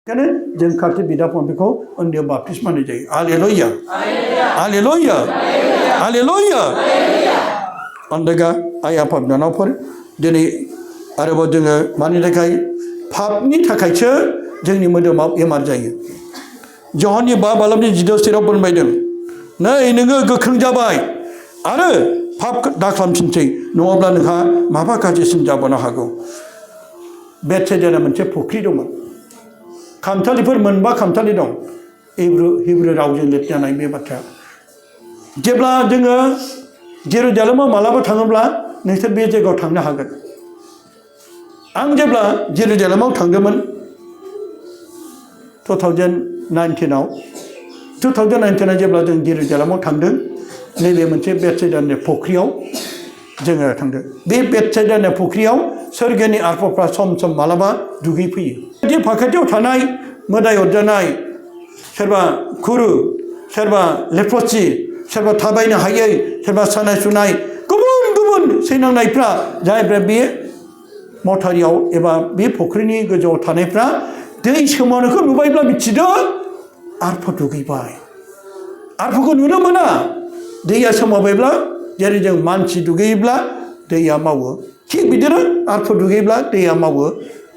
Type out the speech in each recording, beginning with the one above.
Karena jeng kati bida pun biko ondia baptisma ni jai. Haleluya. Haleluya. Haleluya. Ondaga ayah pap dana por. Jadi arabo jeng mani lekai pap ni takai ce jeng ni mende map emar jai. John ni bab alam ni jido sirap pun baiden. Na ini nge kerja Ada pap daklam cintai. Nuabla nengha mapa kaji senjabana hago. Betse jana mencep pukri dong. खामसालिफोर मोनबा खामसालि दं हिब्रु रावजों लिरजानाय बे बाथ्रा जेब्ला जोङो जेरुजालेमाव मालाबा थाङोब्ला नोंसोर बे जायगायाव थांनो हागोन आं जेब्ला जेरुजालेमाव थांदोंमोन 2019 जेब्ला जों जेरुजालेमाव थांदों नैबे मोनसे बेथसेदानि फुख्रियाव जोङो थांदों बे बेथसेदानि फुख्रियाव सोरगोनि आरफफ्रा सम सम मालाबा दुगैफैयो बे फाखाथियाव थानाय मोदाय अरजानाय सोरबा खुरु सोरबा लेप्रसि सोरबा थाबायनो हायै सोरबा सानाय सुनाय गुबुन गुबुन सैनांनायफ्रा जायफ्रा बे मथारियाव एबा बे फुख्रिनि गोजौआव थानायफ्रा दै सोमावनायखौ नुबायब्ला मिथिदों आरफ दुगैबाय आरफखौ नुनो मोना दैया सोमावबायब्ला जेरै जों मानसि दुगैयोब्ला दैया मावो थिग बिदिनो आरफ दुगैब्ला दैया मावो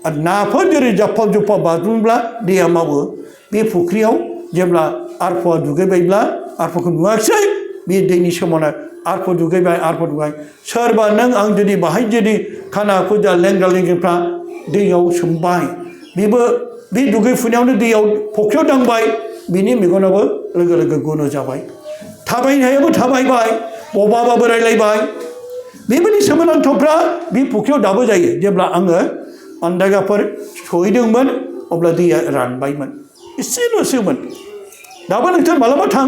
आरो नाफोर जेरै जाफाव जुफाव बाज्रुमब्ला दैया मावो बे फुख्रियाव जेब्ला आरफआ दुगैबायब्ला आरफखौ नुवाखिसै बे दैनि सोमावनाय आरफ दुगैबाय आरफ दुगैबाय सोरबा नों आं जुदि बाहाय जुदि खाना खुजा लेंग्रा लेंग्रिफ्रा दैयाव सोमबाय बेबो बे दुगैफुनायावनो दैयाव फुख्रियाव दांबाय बिनि मेगनाबो लोगो लोगो गुनु जाबाय थाबायनायाबो थाबायबाय बबाबाबो रायलायबाय बेबायदि सोमोनांथावफ्रा बे फुख्रियाव दाबो जायो जेब्ला आङो आन्दागाफोर सहैदोंमोन अब्ला दैया रानबायमोन एसेल'सोमोन दाबो नोंसोर मालाबा थां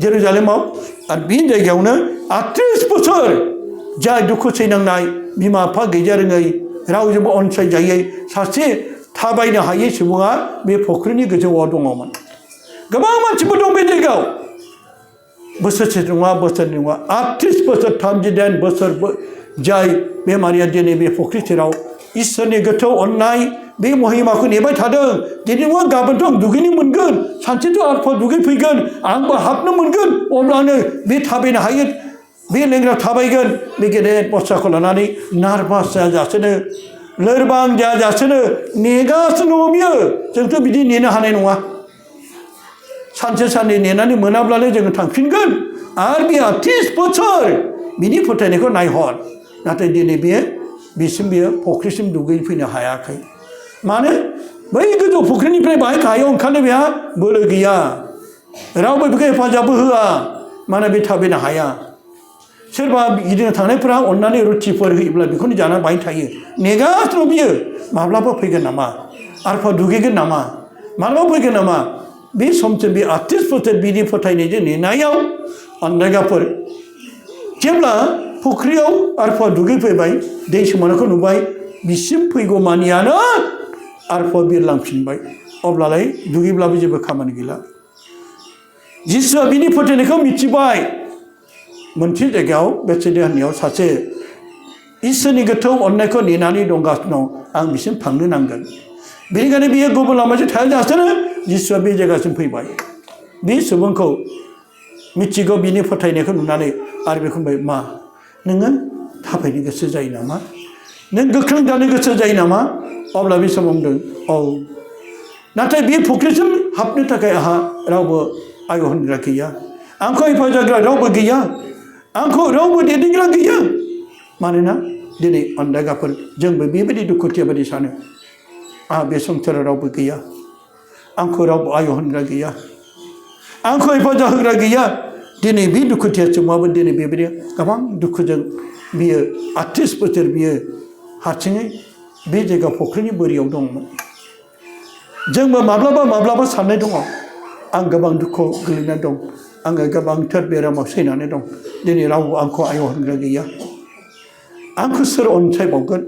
जेरुजालेमाव आरो बे जायगायावनो 38 बोसोर जाय दुखु सैनांनाय बिमा बिफा गैजा रोङै रावजोंबो अनसायजायै सासे थाबायनो हायै सुबुङा बे फुख्रिनि गोजौआव दङमोन गोबां मानसिफोर दं बे जायगायाव बोसोरसे नङा बोसोरनै नङा 38 बोसोर 39 बोसोर जाय बेमारिया दिनै बे फुख्रि सेराव इसोरनि गोथौ अननाय बे महिमाखौ नेबाय थादों दिनै नङा गाबोनथ' आं दुगैनो मोनगोन सानसेथ' आरफा दुगैफैगोन आंबो हाबनो मोनगोन अब्लानो बे थाबायनो हायो बे लेंग्रा थाबायगोन बे गेदेर बाथ्राखौ लानानै नार्भास जाजासेनो लोरबां जाजासेनो नेगासिनो दङ बियो जोंथ' बिदि नेनो हानाय नङा सानसे साननै नेनानै मोनाब्लानो जोङो थांफिनगोन आरो बे 38 बोसोर बिनि फोथायनायखौ नायहर नाथाय दिनै बियो बिसिम बियो फुख्रिसिम दुगैफैनो हायाखै मानो बै गोजौ फुख्रिनिफ्राय बाहाय गाहायाव ओंखारनो बेहा बोलो गैया रावबो बेखौ हेफाजाबबो होआ मानो बे थाबायनो हाया सोरबा गिदिंनो थांनायफोरा अननानै रुटिफोर होयोब्ला बेखौनो जानानै बाहाय थायो नेगासिनो बियो माब्लाबा फैगोन नामा आरफा दुगैगोन नामा माब्लाबा फैगोन नामा बे समसिम बे 38 बोसोर बिनि फोथायनायजों नेनायाव आन्दायगाफोर जेब्ला फुख्रियाव आरफा दुगैफैबाय दै सोमावनायखौ नुबाय बिसिम फैगौ मानियानो आरफा बिरलांफिनबाय अब्लालाय दुगैब्लाबो जेबो खामानि गैला जिसुआ बिनि फोथायनायखौ मिथिबाय मोनसे जायगायाव बेथसेदानियाव सासे इसोरनि गोथौ अननायखौ नेनानै दंगासिनो दं आं बिसिम थांनो नांगोन बेनिखायनो बियो गुबुन लामाजों थायाजासेनो जिसुआ बे जायगासिम फैबाय बे सुबुंखौ मिथिगौ बिनि फोथायनायखौ नुनानै आरो बेखौ बुंबाय मा नोङो थाबायनो गोसो जायो नामा नों गोख्रों जानो गोसो जायो नामा अब्ला बे समाव बुंदों औ नाथाय बे फुख्रिसिम हाबनो थाखाय आंहा रावबो आय होनग्रा गैया आंखौ हेफाजाब होग्रा रावबो गैया आंखौ रावबो दैदेनग्रा गैया मानोना दिनै आन्दायगाफोर जोंबो बेबायदि दुखुथिया बायदि सानो आंहा बे संसाराव रावबो गैया आंखौ रावबो आय होनग्रा गैया आंखौ हेफाजाब होग्रा गैया दिनै बे दुखुथिया सुबुङाबो दिनै बेबायदि गोबां दुखुजों बियो 38 बोसोर बियो हारसिङै बे जायगा फुख्रिनि बोरियाव दंमोन जोंबो माब्लाबा साननाय दङ आं गोबां दुखुआव गोलैनानै दं आङो गोबांथार बेरामाव सैनानै दं दिनै रावबो आंखौ आय होनग्रा गैया आंखौ सोर अनसायबावगोन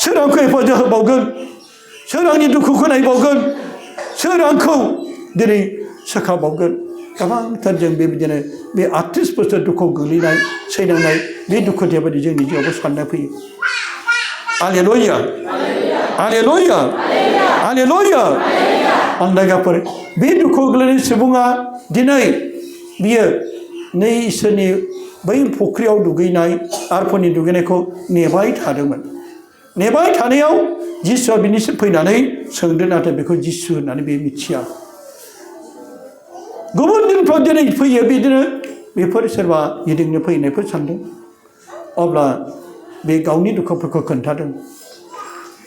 सोर आंखौ हेफाजाब होबावगोन सोर आंनि दुखुखौ नायबावगोन सोर आंखौ दिनै सोखाबावगोन गोबांथार जों बेबायदिनो बे 38 बोसोर दुखुआव गोलैनाय सैनांनाय बे दुखुथिया बायदि जोंनि जिउआवबो साननाय फैयो हालेलुया हालेलुया हालेलुया अन्दायगाफोर बे दुखु गोलैनाय सुबुङा दिनै बियो नै इसोरनि बै फुख्रियाव दुगैनाय आरफोरनि दुगैनायखौ नेबाय थादोंमोन नेबाय थानायाव जिसुआ बिनिसिम फैनानै सोंदों नाथाय बेखौ जिसु होननानै बे मिथिया गुबुन दिनफ्राव दिनै फैयो बिदिनो बेफोर सोरबा गिदिंनो फैनायफोर सानदों अब्ला बे गावनि दुखुफोरखौ खोन्थादों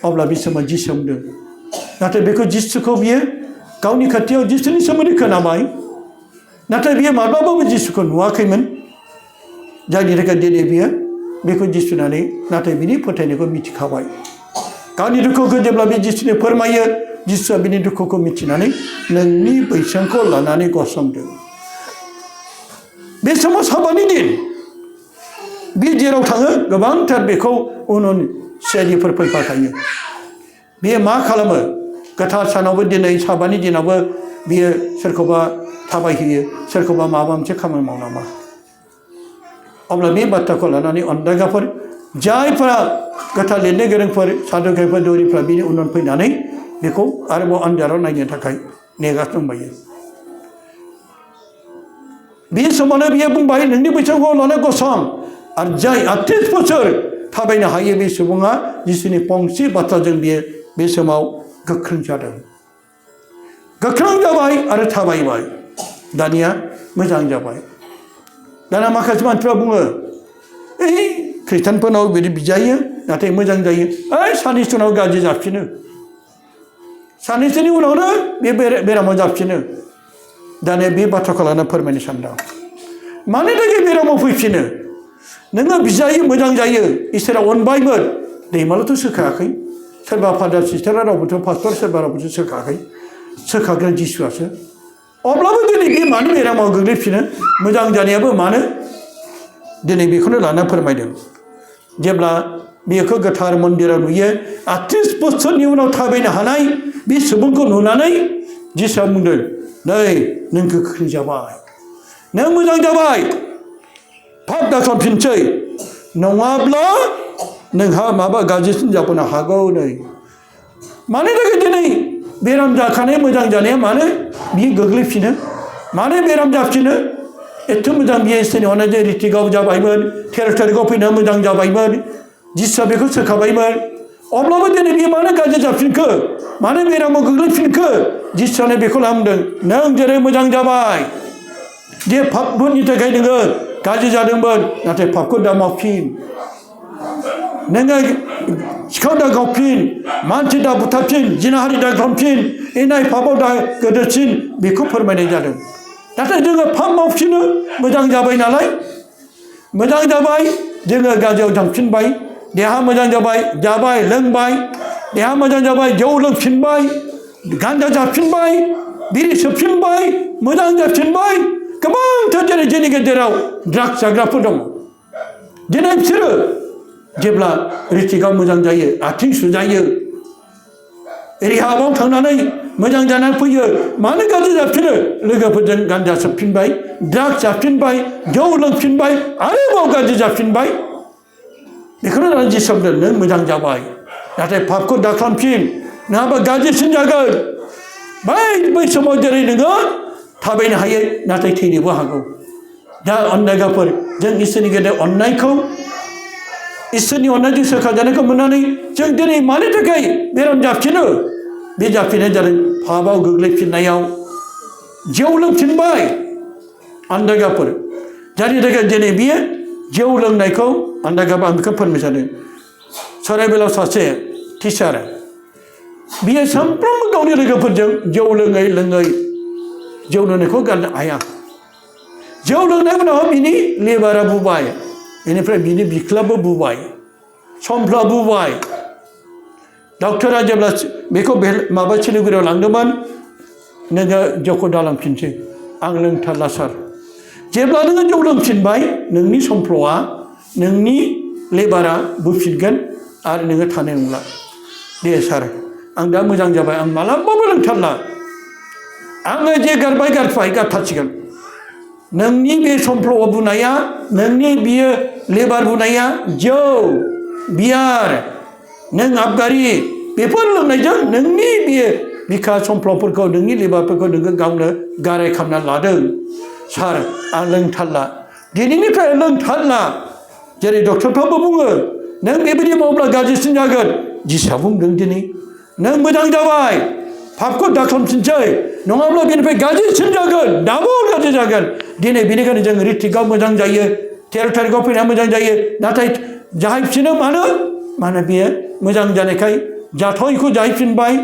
अब्ला बे समाव जिसु बुंदों नाथाय बेखौ जिसुखौ बियो गावनि खाथियाव जिसुनि सोमोन्दै खोनाबाय नाथाय बियो माब्लाबाबो जिसुखौ नुवाखैमोन जायनि थाखाय दिनै बियो बेखौ जिसु होननानै नाथाय बिनि फोथायनायखौ मिथिखाबाय गावनि दुखुखौ जेब्ला बे जिसुनो फोरमायो जिसुआ बिनि दुखुखौ मिथिनानै नोंनि बैसोंखौ लानानै गसंदों बे समाव साबानि दिन बे जेराव थाङो गोबांथार बेखौ उन उन सियारिफोर फैफाखायो बियो मा खालामो गोथार सानावबो दिनै साबानि दिनावबो बियो सोरखौबा थाबायहोयो सोरखौबा माबा मोनसे खामानि मावनामा अब्ला बे बाथ्राखौ लानानै अन्दायगाफोर जायफोरा गोथार लिरनो गोरोंफोर सादुकायफोर दौरिफ्रा बिनि उन उन फैनानै बेखौ आरोबाव आनजादाव नायनो थाखाय नेगासिनो दंबायो बे समावनो बियो बुंबाय नोंनि बैसोखौ लाना गसं आरो जाय 38 बोसोर थाबायनो हायो बे सुबुङा जिसुनि फंसे बाथ्राजों बियो बे समाव गोख्रों जादों गोख्रों जाबाय आरो थाबायबाय दानिया मोजां जाबाय दाना माखासे मानसिफ्रा बुङो ओइ ख्रिस्टानफोरनाव बिदि बिजायो नाथाय मोजां जायो ओइ साननैसो उनाव गाज्रि जाफिनो साननैसोनि उनावनो बे बेरामाव जाफिनो दानिया बे बाथ्राखौ लाना फोरमायनो सानदों मानि थाखाय बेरामाव फैफिनो नोङो बिजायो मोजां जायो इसोरा अनबायमोन दैमालुथ' सोखायाखै सोरबा फादार सिस्टारा रावबोथ' पास्टर सोरबा रावबोथ' सोखायाखै सोखाग्रा जिसुआसो अब्लाबो दिनै बे मानो बेरामाव गोग्लैफिनो मोजां जानायाबो मानो दिनै बेखौनो लाना फोरमायदों जेब्ला बेखौ गोथार मन्दिराव नुयो 38 बोसोरनि उनाव थाबायनो हानाय बे सुबुंखौ नुनानै जिसुआ बुंदों नै नों गोख्रों जाबाय नों मोजां जाबाय थाब दाखालामफिनसै नङाब्ला नोंहा माबा गाज्रिसिन जाबोनो हागौ नै मानि थाखाय दिनै बेराम जाखानाय मोजां जानाया मानो बियो गोग्लैफिनो मानो बेराम जाफिनो एथ' मोजां बियो इसोरनि अननायजों रिटिकआव जाबायमोन 13 थारिखआव फैना मोजां जाबायमोन जिसुआ बेखौ सोखाबायमोन अब्लाबो दिनै बियो मानो गाज्रि जाफिनखो मानो बेरामाव गोग्लैफिनखो जिसुआनो बेखौ लामदों नों जेरै मोजां जाबाय जे पापफोरनि थाखाय नोङो गाज्रि जादोंमोन नाथाय पापखौ दा मावफिन नोङो सिखाव दा गावफिन मानसि दा बुथारफिन जिनाहारि दा खालामफिन इनाय पापआव दा गोदोरसिन बेखौ फोरमायनाय जादों नाथाय जोङो पाप मावफिनो मोजां जाबाय नालाय मोजां जाबाय जोङो गाज्रियाव थांफिनबाय देहा मोजां जाबाय जाबाय लोंबाय देहा मोजां जाबाय जौ लोंफिनबाय गान्जा जाफिनबाय बिरि सोबफिनबाय मोजां जाफिनबाय गोबांथार दिनै जोंनि गेजेराव ड्राग्स जाग्राफोर दङ दिनै बिसोरो जेब्ला रिटिकआव मोजां जायो आथिं सुजायो रिहाबाव थांनानै मोजां जानानै फैयो मानो गाज्रि जाफिनो लोगोफोरजों गान्जा सोबफिनबाय ड्राग्स जाफिनबाय जौ लोंफिनबाय आरोबाव गाज्रि जाफिनबाय बेखौनो लानानै जिसुआ नों मोजां जाबाय नाथाय पापखौ दा खालामफिन नङाबा गाज्रिसिन जागोन बै समाव जेरै नोङो थाबायनो हायो नाथाय थैनोबो हागौ दा अन्नायगाफोर जों इसोरनि गेदेर अन्नायखौ इसोरनि अन्नायजों सोखाजानायखौ मोननानै जों दिनै मानि थाखाय बेराम जाफिनो बे जाफिननाय जादों पापआव गोग्लैफिननायाव जौ लोंफिनबाय अन्नायगाफोर जायनि थाखाय दिनै बियो जौ लोंनायखौ अन्नायगाफोर आं बेखौ फोरमायजादों सराइबिलाव सासे टिचार बियो सानफ्रोमबो गावनि लोगोफोरजों जौ लोङै लोङै जौ लोंनायखौ गारनो हाया जौ लोंनाय उनाव बिनि लिभारा बुबाय बेनिफ्राय बिनि बिख्लाबो बुबाय समफ्ला बुबाय डक्टरा जेब्ला बेखौ माबा सिलिगुरियाव लांदोंमोन नोङो जौखौ दालांफिनसै आं लोंथारला सार जेब्ला नोङो जौ लोंफिनबाय नोंनि समफ्ल'आ नोंनि लिभारा बुफिनगोन आरो नोङो थानाय नंला दे सार आं दा मोजां जाबाय आं मालाबाबो लोंथारला आङो जे गारबाय गारथारसिगोन नोंनि बे समफ्ल'आव बुनाया नोंनि बियो लेबार बुनाया जौ बियार नों आबगारि बेफोर लोंनायजों नोंनि बियो बिखा समफ्लफोरखौ नोंनि लिभारफोरखौ नोङो गावनो गाराय खालामना लादों सार आं लोंथारला दिनैनिफ्राय लोंथारला जेरै डक्टरफ्राबो बुङो नों बेबायदि मावब्ला गाज्रिसिन जागोन जिसा बुंदों दिनै नों मोजां जाबाय पापखौ दाखालामफिनसै नङाब्ला बेनिफ्राय गाज्रिसिन जागोन डाबल गाज्रि जागोन दिनै बेनिखायनो जों रिटिकआव मोजां जायो 13 थारिखआव फैना मोजां जायो नाथाय जाहैफिनो मानो बेयो मोजां जानायखाय जाथायखौ जाहैफिनबाय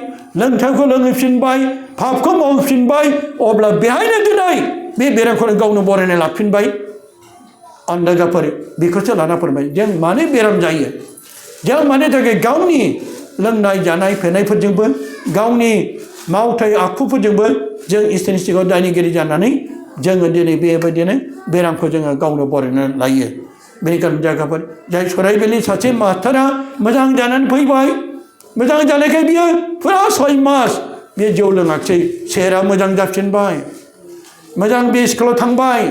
लोंथायखौ लोंहैफिनबाय पापखौ मावफिनबाय अब्ला बेहायनो दिनै बे बेरामखौ गावनो बरायना लाफिनबाय आन्दाजाफोर बेखौसो लाना फोरमाय जों मानो बेराम जायो जों मानि थाखाय गावनि लोंनाय जानाय फेनायफोरजोंबो गावनि मावथाय आखुफोरजोंबो जों इसोरनि सिगाङाव दायनिगिरि जानानै जोङो दिनै बेबायदिनो बेरामखौ जोङो गावनो बरायनानै लायो बेनिखायनो जायगाफोर जाय सराइबिलनि सासे मास्टारा मोजां जानानै फैबाय मोजां जानायखाय बियो फुरा 6 मास बे जौ लोङाखिसै सेहेरा मोजां जाफिनबाय मोजां बे स्कुलाव थांबाय